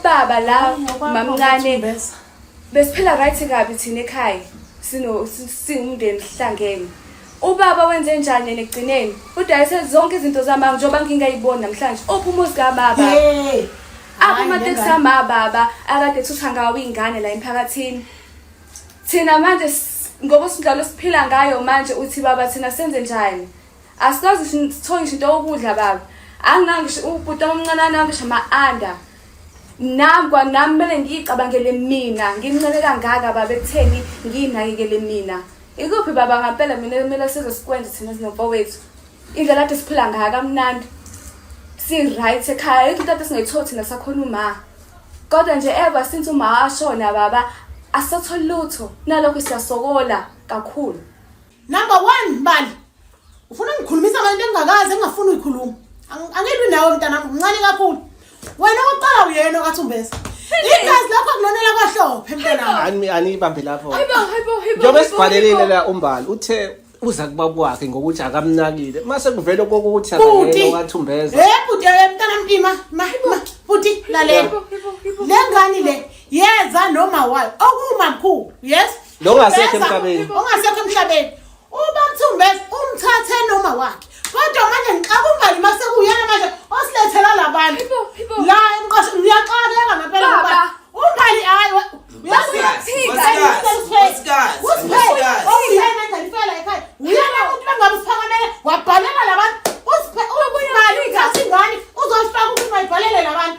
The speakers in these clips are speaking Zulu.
Ubaba la mamncane besiphila right kabi thina ekhaya sino singumndeni sihlangene. Ubaba wenze njani yena ekugcineni? Udayise zonke izinto zamanga njengoba ngingayiboni namhlanje. Uphi umuzi kababa? Hey. Apha amateksi amababa akade ethutha ngawo iy'ngane la emphakathini. Thina manje ngoba sindlalo siphila ngayo manje uthi baba thina senze njani? Asikaze sithole ngisho into yokudla baba. Anginawo ngisho ubhuti omncane anawo ngisho ama-anda. Nami kwanami kumele ngiyicabangele mina ngimncane kangaka baba ekutheni ngiyinakekele mina. Ikuphi baba ngampela mina kumele size sikwenze thina sinomfowethu. Indlela kade siphila ngayo kamnandi. Si-right ekhaya ayikho into ade singayitholi thina sakhona uma. Kodwa nje ever since uma ashona baba asisatholi lutho nalokho siyasokola kakhulu. Number 1 Mbali. Ufuna ungikhulumisa ngento engingakazi engingafuni uyikhuluma. Angilwi nawe mntanami, umncane kakhulu. Wena okokuqala uyena okathumbeza. Igazi lakho akulonela kwahlophe mntanami. Ani anibambe lapho. Hayibo hayibo hayibo. Njengoba sibhalelile la uMbali uthe uza kubaba wakhe ngokuthi akamnakile. Mase kuvele kokuthi akayena okathumbeza. Eh bhuti eh, mntanami ima ma ma bhuti lalela. Le ngane le yeza noma wayo okuwumamkhulu yes Lo ongasekho emhlabeni. Ongasekho emhlabeni. Uba Mthumbezi umthathe noma wakhe. Kodwa manje ngixaka umbali mase kuyena manje osilethela labantu. La emqasho ngiyaxakeka ngempela ngoba umbali hayi uyena engalifela ekhaya. Uyena umuntu bengabe usiphakamele wabhalela labantu. Usiphe umbali uthatha ingane uzofaka ukuthi mayibhalele labantu.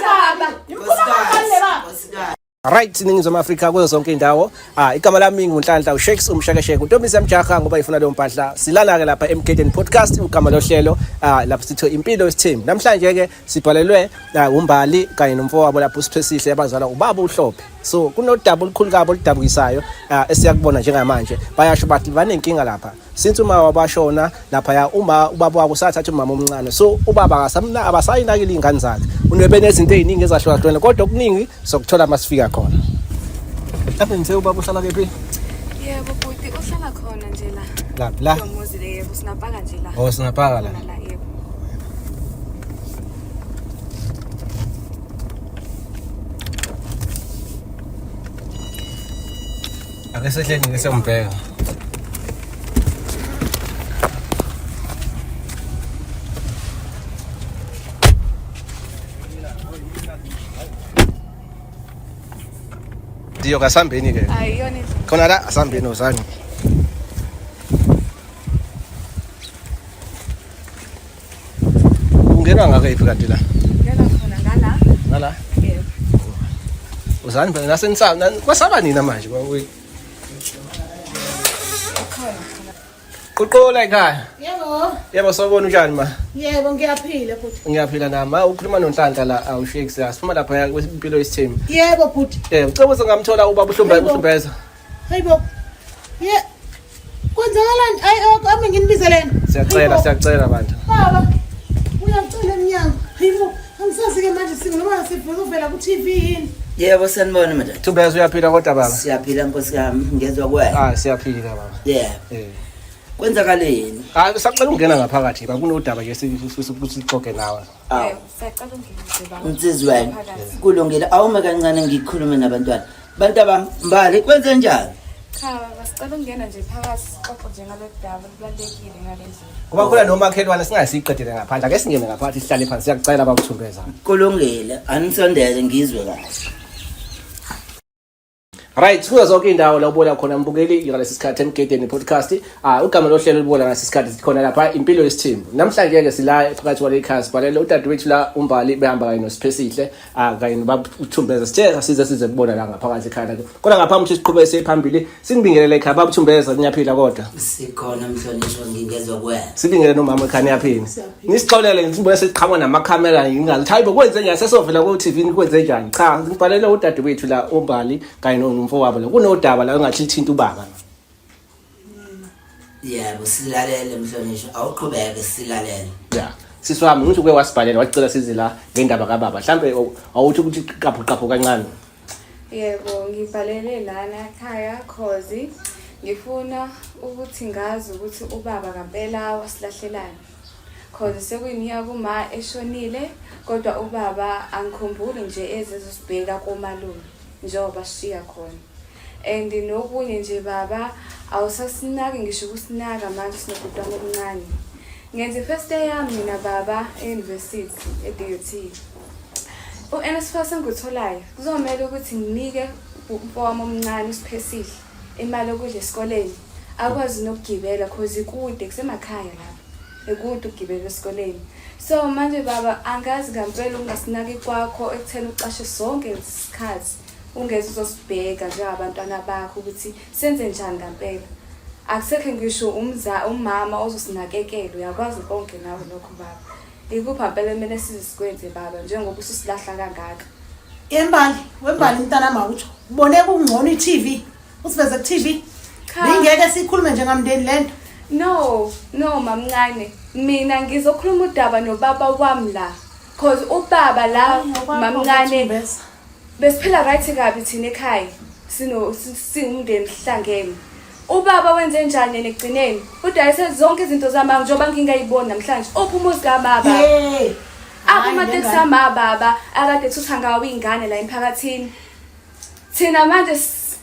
Baba. Imkhuluma baba. Right iningizimu Afrika kuzo zonke indawo. Ah igama lami nguNhlanhla uShakes umshakesheke. Untombi siyamjaha ngoba ifuna leyo mpahla. Silana ke lapha eMgedeni Podcast igama lohlelo ah lapho sithe impilo yesithembu. Namhlanje ke sibhalelwe ah, uMbali kanye nomfowabo lapho uSiphesihle abazalwa ubaba uHlophe. So kunodaba olukhulu kabi oludabukisayo ah, esiyakubona njengamanje. Bayasho bathi banenkinga lapha. Since uma wabashona laphaya uma ubaba wakho usathatha umama omncane so ubaba akasamna abasayinakile iy'ngane zakhe unwebe nezinto ey'ningi ezahlukahlukene kodwa okuningi sokuthola uma sifika khona mhlawumbe ngithe ubaba uhlala kephi Yebo bhuti uhlala khona nje la. Laphi la? Lo muzi le yebo singapaka nje la. Oh singapaka la. Khona la yebo. Ake sehleni ke siyombheka. Ndiyo kasambeni ke. Ayiyona indlela. Khona la asambeni uzani. Ungenwa ngakephi kanti la? Ngena khona ngala. Ngala? Yebo. Uzani phela nasenisaba kwasaba nina manje kwakuyi. Ququla ekhaya. Yebo. Yebo sawubona unjani ma? Yebo ngiyaphila bhuti. Ngiyaphila nami. Ma ukhuluma noNhlanhla la awushakes la. Siphuma lapha kwimpilo yesithembu. Yebo bhuti. Eh ucela ukuthi ngamthola ubaba uHlumba Yebo. uHlumbeza. Hayibo. Ye. Kwenzakalani? Ayi ame nginibizeleni. Siyacela siyacela bantu. Baba. Uyacela emnyango. Hayibo. Angisazi ke manje singo noma sivele uvela ku TV yini. Yebo sanibona madam. Thumbeza uyaphila kodwa baba. Siyaphila nkosi yami ngezwa kuwena. Ah siyaphila baba. Yeah. Eh. Kwenzakaleni? Ah sacela ukungena ngaphakathi baba kunodaba nje sifisa ukuthi sixoxe nawe. Awu. Yebo, siyacela ungene nje baba. Nsizweni. Phakathi. Kulungile awume kancane ngikhulume nabantwana. Bantu abami mbali kwenze njani? Cha baba, sicela ukungena nje phakathi sixoxe nje ngalolu daba lubalulekile ngale ndlela. Kuba khona nomakhelwane singasiqedele ngaphandle ake singene ngaphakathi sihlale phansi siyacela baba uThumbeza. Kulungile anisondele ngizwe kahle. Right, kuzo zonke indawo la ubona khona mbukeli ngalesi sikhathi emgedeni podcast. Ah ugama lohlelo olubona ngalesi sikhathi sikhona lapha impilo yesithembu. Namhlanje ke sila phakathi kwale khaya sibhalele udadewethu la uMbali behamba kanye noSiphesihle ah kanye nobaba uThumbeza. Sithe size size kubona la ngaphakathi ekhaya lakhe. Kodwa ngaphambi ukuthi siqhubeke siye phambili sinibingelele ekhaya baba uThumbeza niyaphila kodwa. Sikhona mhlonishwa ngingezwa kuwena. Sibingelele nomama ekhaya niyaphila. Nisixolele ngibone siqhamuka namakhamera ngingazi. Hayibo kwenze njani sesovela ku TV kwenze njani? Cha, ngibhalele udadewethu la uMbali kanye nomfowabo la. Kunodaba la engathi lithinta ubaba. Yebo silalele mhlonishwa awuqhubeke silalele. Yeah. Sisi wami ngithi uke wasibhalela wacela size la ngendaba kababa. Mhlambe awuthi ukuthi qaphu qaphu kancane. Yebo, ngibhalele lana ekhaya cause ngifuna ukuthi ngazi ukuthi ubaba ngempela wasilahlelani. Cause sekuyiminyaka uma eshonile kodwa ubaba angikhumbuli nje ezezosibheka komalume njengoba sishiya khona. And nokunye nje baba awusasinaki ngisho ukusinaka manje sinobhuti wami omncane. Ngenza i-first day yami mina baba e-university e-DUT. U-NSFAS engikutholayo kuzomele ukuthi nginike umfowami omncane uSiphesihle imali yokudla esikoleni akwazi nokugibela cause ikude kusemakhaya lapha ekude ukugibela esikoleni. So manje baba angazi ngampela ukungasinaki kwakho ekutheni ucashe sonke lesi sikhathi ungeze uzosibheka njengabantwana bakho ukuthi senze njani ngampela. Akusekho ngisho umza umama ozosinakekela uyakwazi konke nawe lokho baba. Ikuphi ngampela kumele size sikwenze baba njengoba ususilahla kangaka. Embali, wembali mntanami awutsho. Ubone kungcono i-TV. Usiveze ku-TV. Cha. Bingeke sikhulume njengamndeni lento. No, no mamncane. Mina ngizokhuluma udaba nobaba wami la. Cause ubaba la mamncane besiphila right kabi thina ekhaya. Sino singumndeni sihlangene. Ubaba wenze njani yena ekugcineni? Udayise zonke izinto zami njengoba ngingayiboni namhlanje. Uphi umuzi kababa? Hey. Apho amateksi amababa akade ethutha ngawo iy'ngane la emphakathini. Thina manje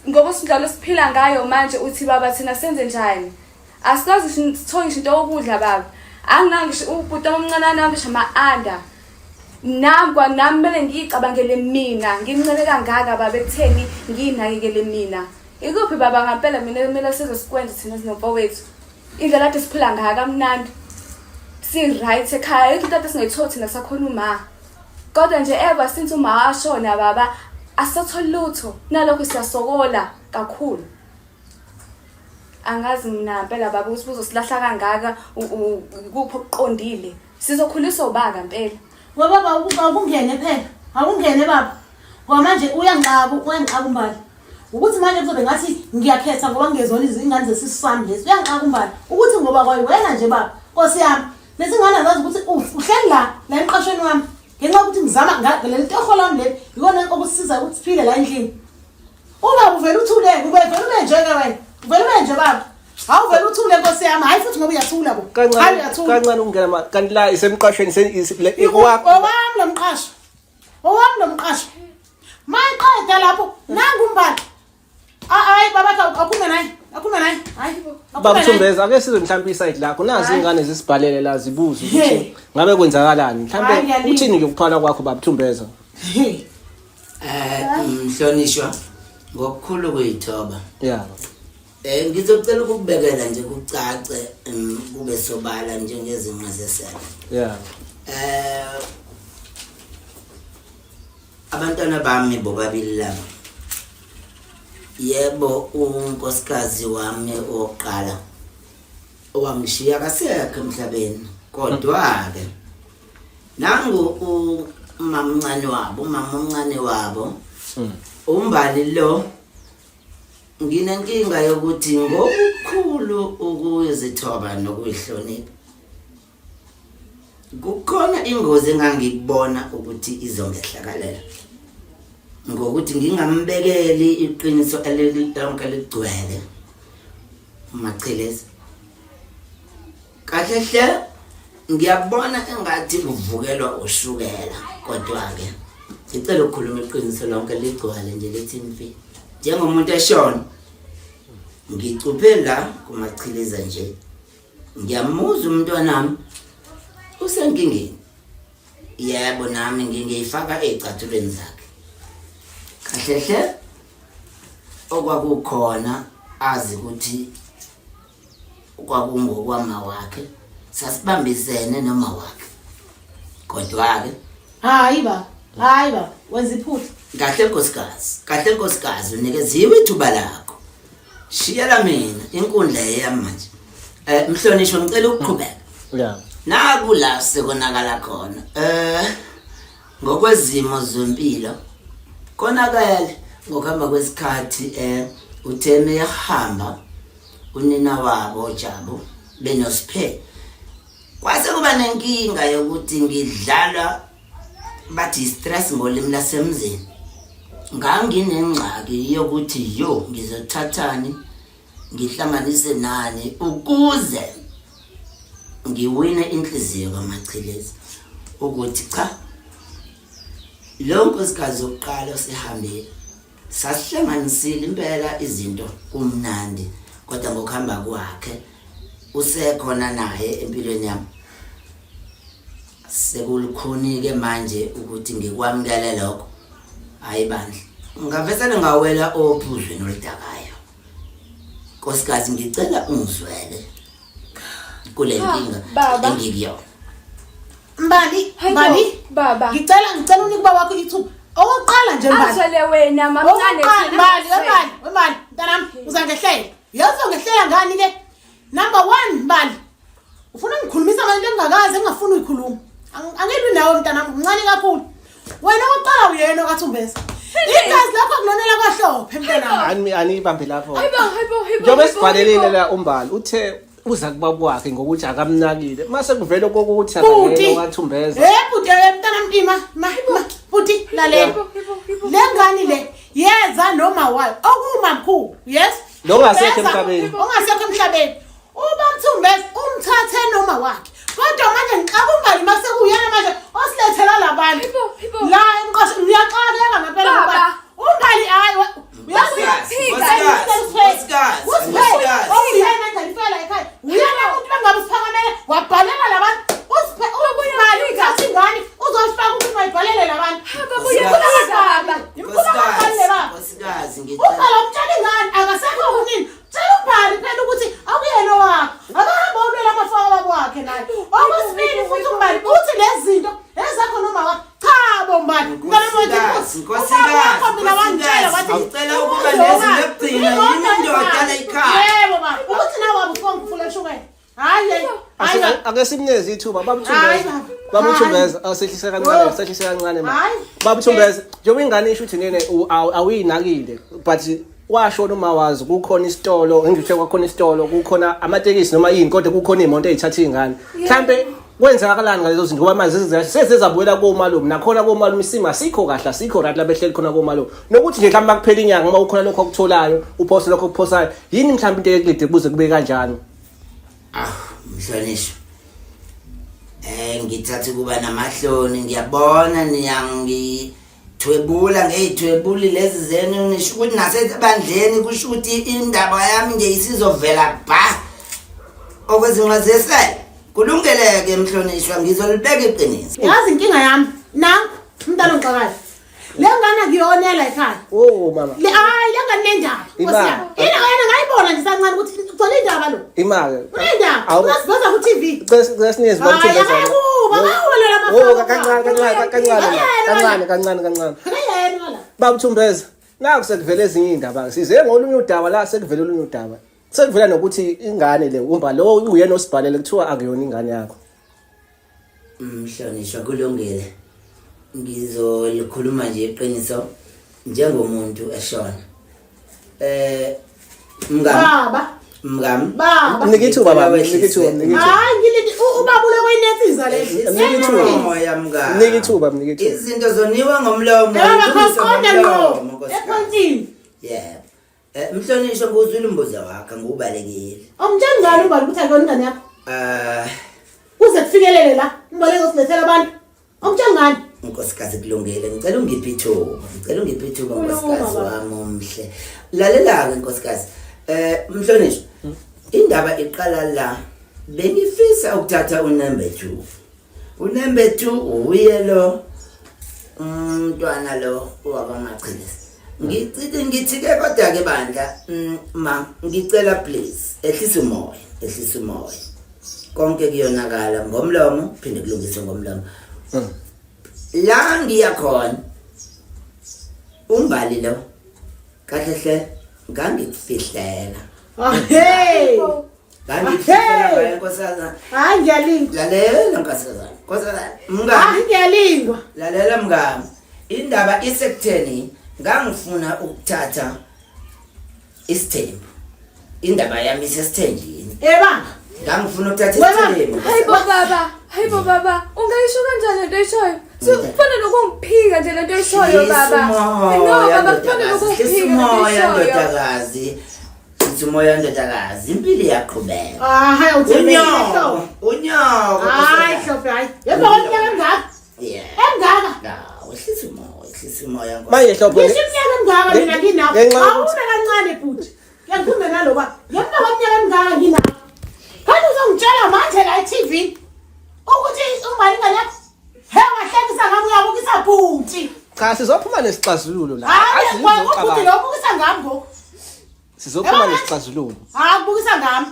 ngoba sindlalo siphila ngayo manje uthi baba thina senze njani? Asikaze sithole ngisho into yokudla baba. Anginawo ngisho ubhuti omncane anawo ngisho ama-anda. Nami kwanami kumele ngiyicabangele mina, ngimncele kangaka baba ekutheni ngiyinakekele mina. Ikuphi baba ngampela mina kumele size sikwenze thina sinomfowethu. Indlela kade siphila ngayo kamnandi. Si-right ekhaya, ayikho into kade singayitholi thina sakhona uma. Kodwa nje ever since uma ashona baba asisatholi lutho. Nalokho siyasokola kakhulu. Angazi mina mpela baba ukuthi uzosilahla kangaka kuphi okuqondile. Sizokhuliswa uba ngempela. Ngoba baba awukungene phela. Awungene baba. Ngoba manje uyangixaka, uyangixaka uMbali. Ukuthi manje kuzobe ngathi ngiyakhetha ngoba ngingezona izingane zesisu sami lesi. Uyangixaka uMbali. Ukuthi ngoba kwayiwena nje baba. Nkosi yami. Lezi ngane azazi ukuthi uhleli la la emqashweni wami. Ngenxa yokuthi ngizama leli torho lami leli ikona okusiza ukuthi siphile la endlini. Ubaba uvele uthule, uvele ube nje ke wena. Uvele ube nje baba. Hawu vele uthule nkosi yami, hayi futhi ngoba uyathula bo. Hayi Kancane uyathula. kancane ukungena kanti la isemqashweni ikwakho. Owami lo mqasho. Owami lo mqasho. Mayiqeda lapho nangu umbali. Hayi baba akhulume naye. Akhulume naye. Hayi. Baba Thumbeza ake sizwe mhlawumbe iside lakho nazi Hayi. ingane zisibhalele la zibuza Hey. ukuthi ngabe kwenzakalani Hayi, mhlawumbe ngiyalinda. uthini nje ukuphala kwakho baba Thumbeza. Hey. Mhlonishwa ngokukhulu kuyithoba. Yeah. Ngizocela ukukubekela nje kucace kube sobala njengezinqa zesele. Yeah. Abantwana bami bobabili laba. Yebo unkosikazi wami oqala owangishiya kasekho emhlabeni kodwa ke nangu umamncane wabo umama omncane wabo umbali lo nginenkinga yokuthi ngokukhulu ukuzithoba nokuyihlonipha kukhona ingozi engangikubona ukuthi izongehlakalela ngokuthi ngingambekeli iqiniso elilonke ligcwele umachelezi kahle hle ngiyabona engathi kuvukelwa ushukela kodwa ke ngicela ukukhuluma iqiniso lonke ligcwale nje lithi mfi njengomuntu eshona ngicuphe la kumachiliza nje ngiyamuzwa umntwanami usenkingeni yebo nami ngingiyifaka ey'cathulweni zakhe kahle hle okwakukhona azi ukuthi kwakungokwama wakhe sasibambisene noma wakhe kodwa-ke Hayi baba. Hayi baba, wenza iphutha. Kahle nkosikazi, kahle nkosikazi unikeziwe ithuba lakho. Shiyela mina inkundla eyami manje. Eh mhlonishwa ngicela ukuqhubeka. Yeah. Naku la sekonakala khona. Eh ngokwezimo zempilo konakele ngokuhamba kwesikhathi eh utheme yahamba unina wabo Jabu benoSiphe kwase kuba nenkinga yokuthi ngidlalwa bathi stress ngolimi lasemzini nganginengxaki yokuthi yo ngizothathani ngihlanganise nani ukuze ngiwine inhliziyo kaMachilezi ukuthi cha lo nkosikazi wokuqala osehambile sasihlanganisile impela izinto kumnandi kodwa ngokuhamba kwakhe usekhona naye empilweni yami sekulukhuni-ke manje ukuthi ngikwamukele lokho hayi bandla ngavesane ngawela ophuzweni oludakayo nkosikazi ngicela ungizwele kule nkinga Baba. engikuyona Mbali, Hayibo, Mbali. baba. Ngicela ngicela unike ubaba wakho ithuba. Okokuqala nje Mbali. Azwele wena mamncane. Okokuqala Mbali, we Mbali, we Mbali, mntanami uzangehlela. Yazi uzongehlela ngani ke? Number 1 Mbali. Ufuna ungikhulumisa manje into engingakazi engingafuni uyikhuluma. Angilwi nawe mntanami, umncane kakhulu. Wena okokuqala uyena okathumbeza. Igazi lakho akulonela kwahlophe mntanami. Ani aniyibambe lapho. Hayibo hayibo hayibo. Njengoba sibhalelile la umbali uthe uza kubaba wakhe ngokuthi akamnakile mase kuvele kokuthi Bhuti. akayena wathumbeza Eh bhuti eh, mntanami ima ma ma bhuti lalela. Le ngane le yeza noma wayo okuwumamkhulu yes Lo ongasekho Yeza, emhlabeni. ongasekho emhlabeni uba mthumbezi umthathe noma wakhe kodwa manje ngixaka umbali mase kuyena manje osilethela labantu Hayibo, hayibo. la emqasho ngiyaxakeka ngempela Baba. ngoba umbali hayi uyazi Nkosikazi, nkosikazi. okuyena nje ekhaya uyena umuntu bengabe usiphakamele wabhalela labantu usiphe umbali uthatha ingane uzosifaka ukuthi mayibhalele labantu Baba uyaphika baba. Nkosikazi, nkosikazi ngicela ubhala umtshela ingane akasekho kunini tshela ubhali phela ukuthi akuyena wakho akahambe olwela amafa wabo wakhe naye okwesibili futhi umbali uthi lezi zinto ezakho noma wakho cha bo mbali Nkosikazi, nkosikazi, mina wangitshela wathi ngicela ukuba nezwi lokugcina, yimi indoda la ekhaya. yebo baba ukuthi nawe wabo ufuna ngifula eshukela hayi hayi hayi ake simnikeze ithuba Hayi, babuthumeza baba. babuthumeza asehlise kancane Oh. sehlise kancane ma Hayi. babuthumeza njengoba ingane isho ukuthi nene awuyinakile but washo noma wazi kukhona isitolo ngithe kwakhona isitolo kukhona amatekisi noma yini kodwa kukhona imoto ezithatha izingane mhlambe kwenzakalani ngalezo zinto ngoba manje sezizabuyela komalume nakhona komalume isimo asikho kahle asikho right labehleli khona komalume nokuthi nje mhlawumbe makuphela inyanga uma ukhona lokho okutholayo uphose lokho okuphosayo yini mhlawumbe into ekulide kuze kube kanjani Ah, mhlonishwa. Eh ngithatha ukuba namahloni ngiyabona niyangithwebula ngeyithwebuli lezi zenu nisho ukuthi nasebandleni kusho ukuthi indaba yami nje isizovela bha. Okwezinqa zesele. Kulungeleke mhlonishwa ngizolibeka iqiniso. Yazi inkinga yami nangu umntana ongixakayo. Le ngane akuyonela ekhaya. Oh mama. Le hayi le ngane nendaba. Nkosi yami. Ina wena ngayibona nje sancane ukuthi uthola indaba lo. Imali. Unendaba. Ungasiveza ku TV. Cela sinikeze Hayi akakuba akawela Oh kancane kancane kancane kancane kancane kancane. Akayena la. Baba Thumbeza, naku sekuvele ezinye izindaba. Size ngolunye udaba la sekuvele olunye udaba. Sekuvela nokuthi ingane le umba lo uyena osibhalele kuthiwa akuyona ingane yakho. Mhlonishwa kulungile. Ngizolikhuluma nje iqiniso njengomuntu eshona. Eh mngami Baba. mngami Baba. Mnike ithuba baba, mnike ithuba, mnike ithuba. Hayi ngilithi ubaba ulokwinethiza le. Mnike ithuba. Umoya mngami. Mnike ithuba, mnike ithuba. Izinto zoniwa ngomlomo. Baba zilungiswa khona ngqo. ngomlomo, nkosikazi. Epointini. Yebo. Eh mhlonishwa nguzwile umbuzo wakho ngiwubalekile. Awumtsheli ngani ubani ukuthi akuyona ingane yakho? Eh Kuze kufikelele la. Umbaleko osilethela abantu. Awumtsheli ngani? Nkosikazi kulungile ngicela ungiphe ithuba ngicela ungiphe ithuba Khuluma, nkosikazi baba. wami omhle lalela-ke nkosikazi eh mhlonishwa indaba iqala la bengifisa ukuthatha unumber 2 unumber 2 uye lo umntwana lo wakwamachilisi ngithi ngithi-ke kodwa-ke bandla ma ngicela please ehlisa umoya ehlisa umoya konke kuyonakala ngomlomo phinde kulungiswe ngomlomo la ngiya khona umbali lo kahle hle ngangikufihlela Hey. ngangikufihlela Hey. ngayo nkosazana Hayi ngiyalingwa. lalela nkosazana nkosazana mngani Hayi ngiyalingwa. lalela mngani indaba isekutheni ngangifuna ukuthatha isithembu indaba yami isesithenjini Eh baba. ngangifuna ukuthatha Wena- isithembu Hayibo baba, hayibo baba, ungayisho kanjani lento oyishoyo? So kufana nokungiphika nje lento oyishoyo baba. No baba, kufana nokungiphika hlisa lento umoya oyishoyo. ndodakazi. Wehlisa umoya ndodakazi, impilo iyaqhubeka. Ah, hayi uthembekile Unyoko, hlobo. unyoko. Hayi hlobo hayi. Yebo kweminyaka emingaka? Yeah. Emingaka? La, wehlisa umoya, wehlisa umoya nkosi. Manje hlobo Ngisho iminyaka emingaka mina nginawo. Ngenxa yokuthi- Awume kancane bhuti. Ngiyakhuluma nalo baba. Ngemva kweminyaka emingaka nginawo. Kanti uzongitshela manje la e-TV ukuthi ubani ingane yakho? He wahlekisa ngami uyabukisa bhuti. Cha sizophuma nesixazululo la. Hayi Azi ubhuti uzocabanga. lo ubukisa ngami ngoku. Sizophuma nesixazululo. Hayi ubukisa ngami.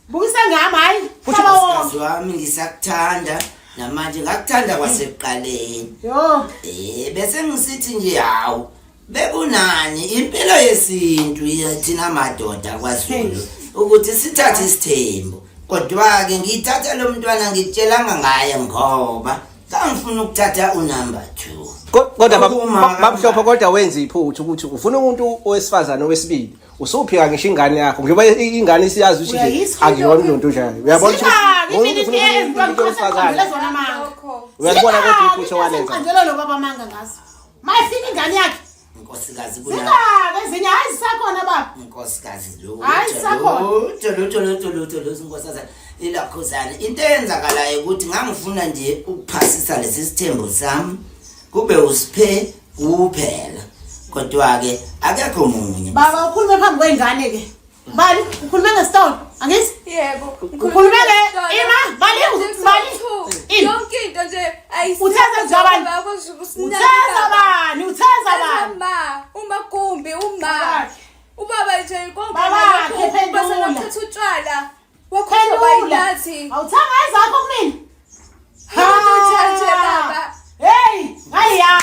Bukisa ngami hayi. Futhi Hlaba wonke. Nkosikazi wami ngisakuthanda namanje ngakuthanda kwasekuqaleni. Yo. Eh bese ngisithi nje hawu bekunani impilo yesintu thina madoda kwaZulu ukuthi sithathe isithembu kodwa ke ngithatha lo mntwana ngikutshelanga ngaye ngoba ngangifuna ukuthatha unumber 2 Kodwa babhlopho kodwa wenza iphutha ukuthi ufuna umuntu owesifazane owesibili usuphika ngisho ingane yakho njengoba ingane isiyazi ukuthi nje akuyona lonto njalo uyabona ukuthi umuntu wesifazane uyakubona kodwa iphutha walenza lo baba manga ngaso Mayifika ingane yakhe. Nkosikazi kuna. Zingaka ezinye hayi zisakhona baba. Nkosikazi lutho. Hayi zisakhona. Lutho lutho lutho lutho lutho nkosazana. Ilakhuzana. Into eyenzakalayo ukuthi ngangifuna nje ukuphasisa lesi sithembu sami kube usiphe kuphela. Kodwa ke akekho munye. Baba ukhulume phambi kwengane ke. Bali, ukhulume ngesitolo, angithi? Yebo. Ukhulume nge ima, bali, bali. Yonke into nje ayisi. Utheza njabani? Utheza bani? Utheza bani? Ma, umagumbi, uma. Ubaba nje konke Babakhe, phendula. Bese utshwala. Wakhona bayinathi. Awuthanga ezakho kumina. Ha, nje baba. Hey, ngayala.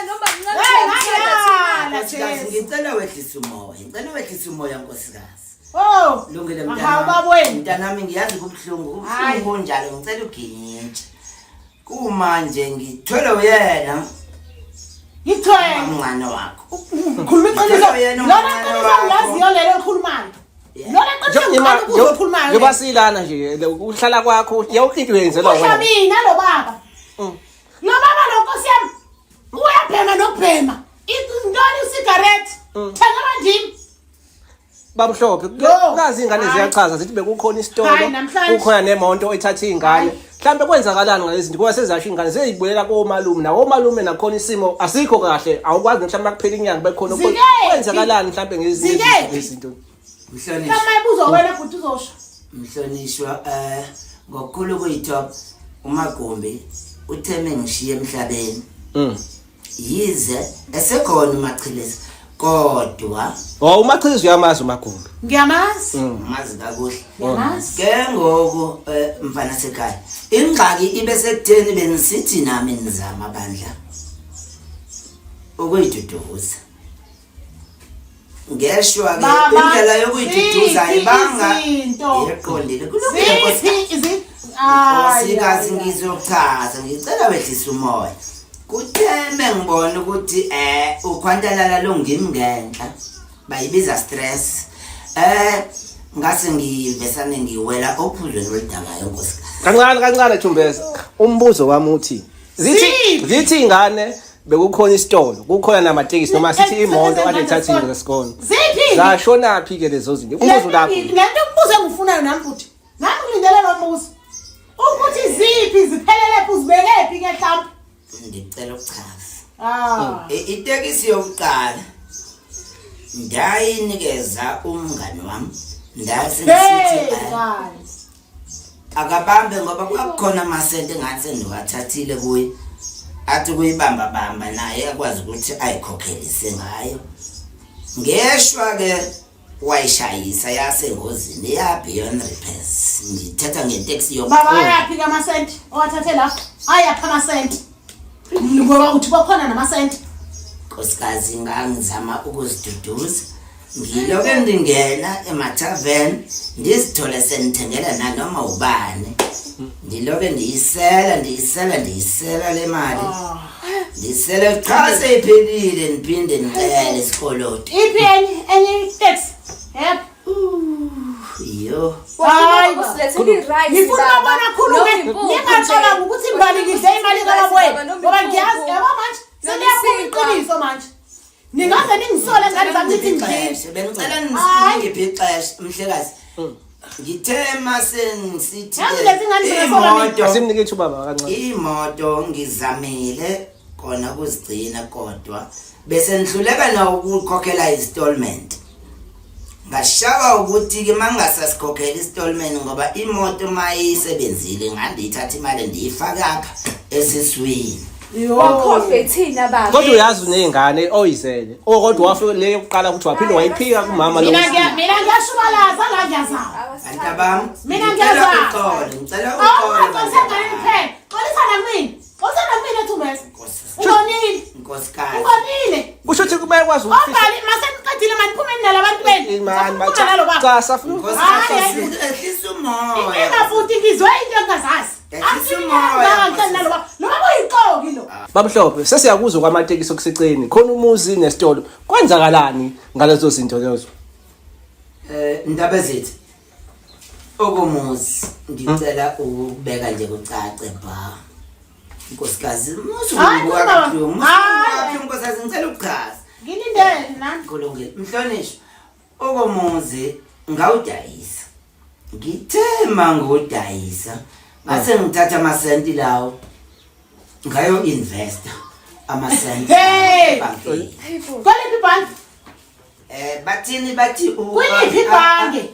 Noma Hey, ngayala. Nkosikazi ngicela wehlise umoya. Ngicela wehlise umoya nkosikazi. Oh, Lungile Hawu mntanami. babweni. Mntanami ngiyazi kubuhlungu, Hayi. kubuhlungu kunjalo ngicela ugintshe. Kumanje ngithwele uyena Ngithwele. umncane wakho. Khuluma iqiniso. Ngithwele uyena Lona umncane iqiniso wakho. ngilaziyo lelo elikhulumayo. Yeah. Lona iqiniso ngiqala ukuzwa okhulumayo. Njengoba silana nje ukuhlala kwakho yonke into uyenzelwa Usho wena. mina lo baba. Lo baba lo nkosi yami uyabhema nokubhema. Intoni usigarethi? Thengelwa ndimi. Babhlophe Yo. nazi ingane Hayi. ziyachaza zithi bekukhona isitolo Hayi, namhlanje. kukhona nemonto ethatha ingane mhlambe kwenzakalani ngalezi zinto kuba sezasho ingane zeyibuyela komalume nakomalume nakhona isimo asikho kahle awukwazi mhlawumbe kuphela inyanga bekhona Zikephi? kwenzakalani mhlambe ngezinye Zikephi? izinto Mhlonishwa. Kama ibuzwa wena futhi uzosho. Mhlonishwa ngokukhulu kuyitop uMagumbi utheme ngishiye emhlabeni. Yize esekhona uMachilisi kodwa Oh uMachilisi uyamazi uMagumbi. Ngiyamazi. Mazi kakuhle. Ngiyamazi. Ke ngoku mfana sekhaya ingxaki ibe sekutheni benisithi nami nizama bandla ukuyiduduza. Ngeshwa ke indlela yokuyiduduza ibanga yeqondile. Kulungile nkosi. Nkosikazi ngizochaza ngicela wehlisa umoya. Kutheme ngibona ukuthi ukhwantalala lo ngimi ngenhla bayibiza stress. Ngase ngivesane ngiwela ophuzweni oludakayo nkosikazi. Kancane kancane Thumbeza. Umbuzo wami uthi zithi ingane bekukhona isitolo kukhona namatekisi noma sithi imoto kade ithatha into zesikole. Ziphi? Zashona phi ke lezo zinto? Umbuzo lapho. Lento umbuzo engifunayo nami futhi. Nami ngilindele lo mbuzo. Ukuthi ziphi ziphelele phi uzibeke phi ke mhlawumbe? Ngicela ukuchaza. Ah. Itekisi yokuqala ndayinikeza umngani wami ndase ngisithi akabambe ngoba kwakukhona amasenti engathi sendiwathathile kuye athi kuyibamba bamba naye akwazi ukuthi ayikhokhelise ngayo. Ngeshwa ke wayishayisa yasengozini ya beyond repairs. Ngithatha ngeteksi yokuqala. Baba ayaphi ke amasenti owathathe lapho? Ayaphi amasenti? Ngoba uthi bakhona namasenti. Nkosikazi ngangizama ukuziduduza. Ngiloke ndingena emathaveni ndizithole sendithengela nanoma ubani. Ndiloke ndiyisela ndiyisela ndiyisela le mali. Ndisele cha seyiphelile ndiphinde ndicele isikoloto. Iphi enye enye taxi? Yep. Yo. Hayi, usilethele i-rice Ngifuna baba. ukubona khulume Noma impuphu ningacabangi nje. ukuthi ngibani ngidle imali kababuye Noma ngoba impuphu. ngiyazi yabo manje Noma seliyaphuma isinkwa. iqiniso manje. Ningaze ningisole ngale ingane zami nithi ngidlile. Ixesha, bengicela Hayi. ningiphe ixesha mhlekazi. Ngithe mase ngisithi Yazi lezi ngane zingafaka mina. imoto Asimnike ithuba baba kancane. imoto ngizamile kona ukuzigcina kodwa bese ngihluleka na ukukhokhela installment. Ngashaka ukuthi ke mangasasikhokhela installment ngoba imoto mayisebenzile ngandiyithatha imali ndiyifaka apha esiswini. Wakhohlwe thina baba. Kodwa uyazi uney'ngane oyizele. Oh kodwa wafika le yokuqala ukuthi waphinde wayiphika kumama lo. Mina ngiya mina ngiyashubalaza la ngiyazama. Bantabami, Mina ngicela ngiyazama. uxolo, ngicela uxolo. Awuxolisa ngane kuphela. Xolisa nakumina. Xolisa nakumina Thumbeza. Ubonile. Nkosikazi. Ubonile. Kusho ukuthi kumele kwazi ukufihla. Obhali maseniqedile maniphumeni nalabantu benu. Man, Safuna ukuphuma nalo baba. cha safuna Nkosikazi, Hayi. ehlisa umoya. Inkinga futhi ngizwe into engingazazi. Ehlisa umoya, Angifuni nalo baba. Lo baba uyixoki lo. Babamhlophe sesiyakuzwa kwamatekisi okuseceni khona umuzi nesitolo kwenzakalani ngalezo zinto lezo Ndaba zethu. Okomuzi ngicela ukubeka nje kucace ba. Nkosikazi, musu Hayi, ngibuka baba. kabuhlungu. Hayi. Musu nkosikazi ngicela ukuchaza. Ngilindele nami. Kulungile. Mhlonishwa. Okomuzi ngawudayisa. Ngithe mangudayisa ngase ngithatha amasenti lawo ngayo investa amasenti Hey! ebhankini. Kwaliphi ibhange? Bathini bathi u Kwiliphi ibhange?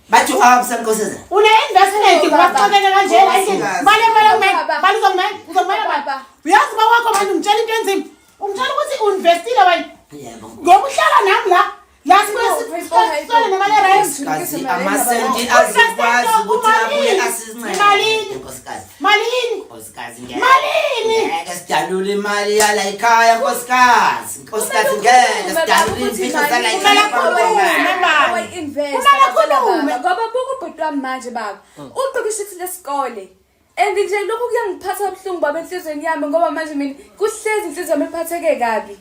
Bathi u-absa nkosazana. Une investment Baba. ngoba kanje la endlini. Baba. Bale bale kumele. Baba. Bale uzongimela. Uzongimela baba. Baba. Uyazi baba wakho manje ungitshela into enzima. Ungitshela ukuthi uinvestile wena. Yebo. Ngoba uhlala nami la. La sibuye sisole nemali e-rent. Kazi amasenti azikwazi ukuthi abuye asincede. Malini? Nkosikazi. Malini? Nkosikazi ngeke. Malini? Ngeke sidalule imali yala ekhaya nkosikazi. Nkosikazi ngeke sidalule imfihlo zala Kumele ekhaya. akhulume, baba. Kumele akhulume. Ngoba buka ubhuti wami manje baba. Ugqoke ishithi lesikole. And nje lokhu kuyangiphatha kabuhlungu baba enhlizweni yami ngoba manje mina kuhlezi inhliziyo yami iphatheke kabi.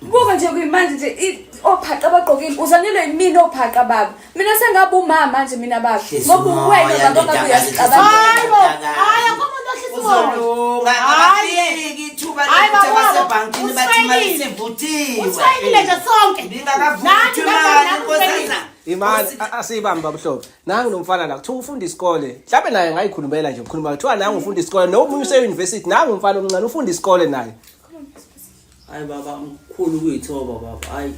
Buka nje kuyimanje nje ophaqa abagqokile uzanelwe yimina ophaqa baba. Mina sengabe umama manje mina baba. Hlisa Ngoba umoya, uwena baba ongabe ndodakazi, uyasicabangela. Hayi bo. Hayi akho umuntu ohlisa umoya. Uzolunga Hayi. akafiki ithuba Hayi, lokuthi baba, abasebhankini bathi imali usifeyilile. isivuthiwe. Usifeyilile nje sonke. Ibingakavuthwa Nathi imali nathi nkosazana. Imali asiyibambe babamhlophe nangu nomfana la kuthiwa ufunda isikole mhlawumbe naye ngayikhulumela nje ukukhuluma kuthiwa nangu ufunda isikole nomunye use-university nangu umfana omncane ufunda isikole naye Hayi baba, mkhulu kuyithoba baba. Hayi.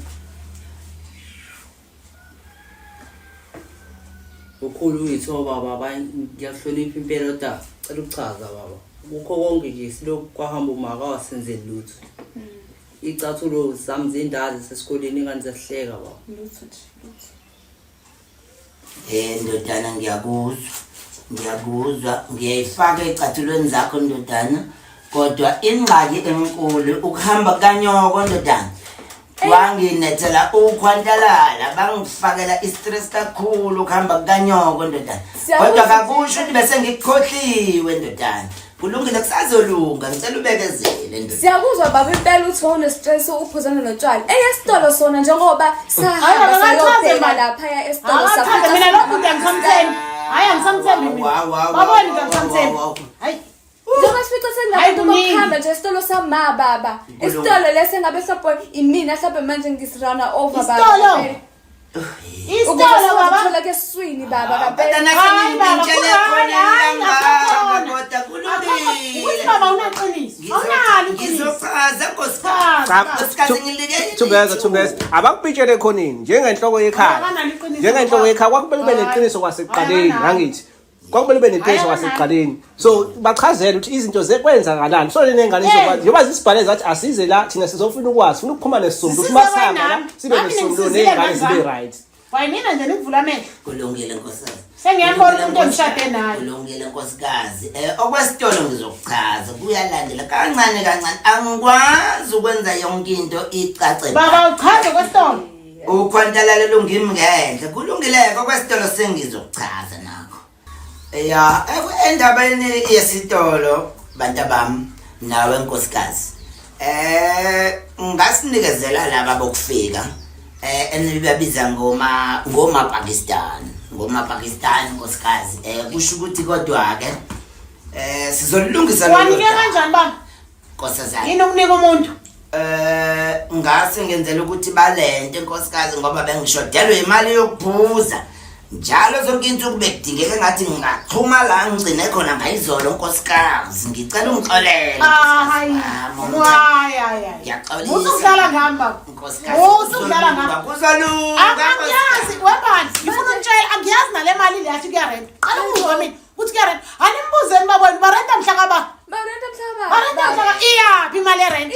Ukhulu uyithoba baba, ngiyakuhlonipha impela kodwa cela ukuchaza baba. Kukho konke nje silokhu kwahamba umaka wasenzeli lutho. Icathulo zami zindala sesikoleni ingane ziyahleka baba. Lutho nje, lutho. Ndodana ngiyakuzwa. Ngiyakuzwa, ngiyayifaka ecathulweni zakho ndodana. Kodwa ingxaki enkulu ukuhamba kanyoko ndodana. Wanginethela ukhwantalala bangifakela istress kakhulu ukuhamba kanyoko ndodana. Siyakuzwa Kodwa kakusho ukuthi bese ngikukhohliwe ndodana. Kulungile kusazolunga ngicela ubekezele ndodana. Siyakuzwa baba impela uthi wawune-stress uphuzana notshwala. Eyesitolo sona njengoba Hayi, sahamba akachaze sayobheka mani. laphaya esitolo Akachaze mina lo bhuti angisamthembi. Hayi angisamthembi mina. Wa, wa, wa, Baboni wa, ngisamthembi. wa, wa. Hayi. Njengoba sifice Hayi, senabantu kuningi. bokuhamba nje esitolo sama baba. Isitolo lesi engabe mhlawumbe imina mhlawumbe manje ngisirana over baba. Isitolo? Ukuze Isitolo sikwazi baba. ukuthola ke esiswini baba Kodwa kampela. Hayi, baba, nasengingitshele hayi, khona hayi, kangaka akakhona. kodwa Ukuthi kulungile. baba unaqiniso. Awunalo iqiniso. Ngizochaza nkosikazi. Chaza. Nkosikazi ngilike Thumbeza Thumbeza abakupitshele ekhoneni njengenhloko yekhaya Akanalo iqiniso njengenhloko baba. yekhaya kwakumele ube Hayi. neqiniso kwasekuqaleni Hayi, akanalo. angithi kwakumele ube neqiniso Hayi, akanalo. kwasekuqaleni so bachazele ukuthi izinto zekwenzakalani so lengane Eh. izokwazi njengoba zisibhale zathi asize la thina sizofuna ukwazi funa ukuphuma nesisumbu Sisize ukuthi masihamba la wena. sibe Nami nesisumbu ningisizile ney'ngane ngani zibe right Wayimina nje nikuvula amehlo. Kulungile nkosikazi. Sengiyambona umuntu engishade naye. Kulungile nkosikazi. Okwesitolo ngizokuchaza kuyalandela kancane kancane. Angikwazi ukwenza yonke into icace. Baba uchaze kwesitolo. Ukhwantalala lungimngenhle. Kulungile okwesitolo sengizokuchaza nakho. Ya, endabeni yesitolo bantu bami nawe nkosikazi. Ngasinikezela laba bokufika. Enibabiza ngoma Pakistan, ngoma Pakistan nkosikazi. Kusho ukuthi kodwa ke sizolungisa lolo Wanike daba. kanjani baba? Nkosazana. Yini ukunika umuntu? Ngase ngenzela ukuthi balente nkosikazi ngoba bengishodelwe imali yokuphuza. Njalo zonke insuku bekudingeka ngathi ngingachuma la ngigcine khona ngayizolo nkosikazi. Ngicela ungixolele. Hayi. nkosikazi wami. Hayi hayi. Ngiyaxolisa. Usukudlala ngami baba. Nkosikazi. Usukudlala ngami. Kuzolunga. Angiyazi webani ngifuna ukutshela angiyazi nale mali le yathi kuyarenta. Qala ukuzwa mina ukuthi kuyarenta. Animbuzeni babona barenta mhla kaba. Barenta mhlaba. Barenta mhla ka iyaphi imali yerent?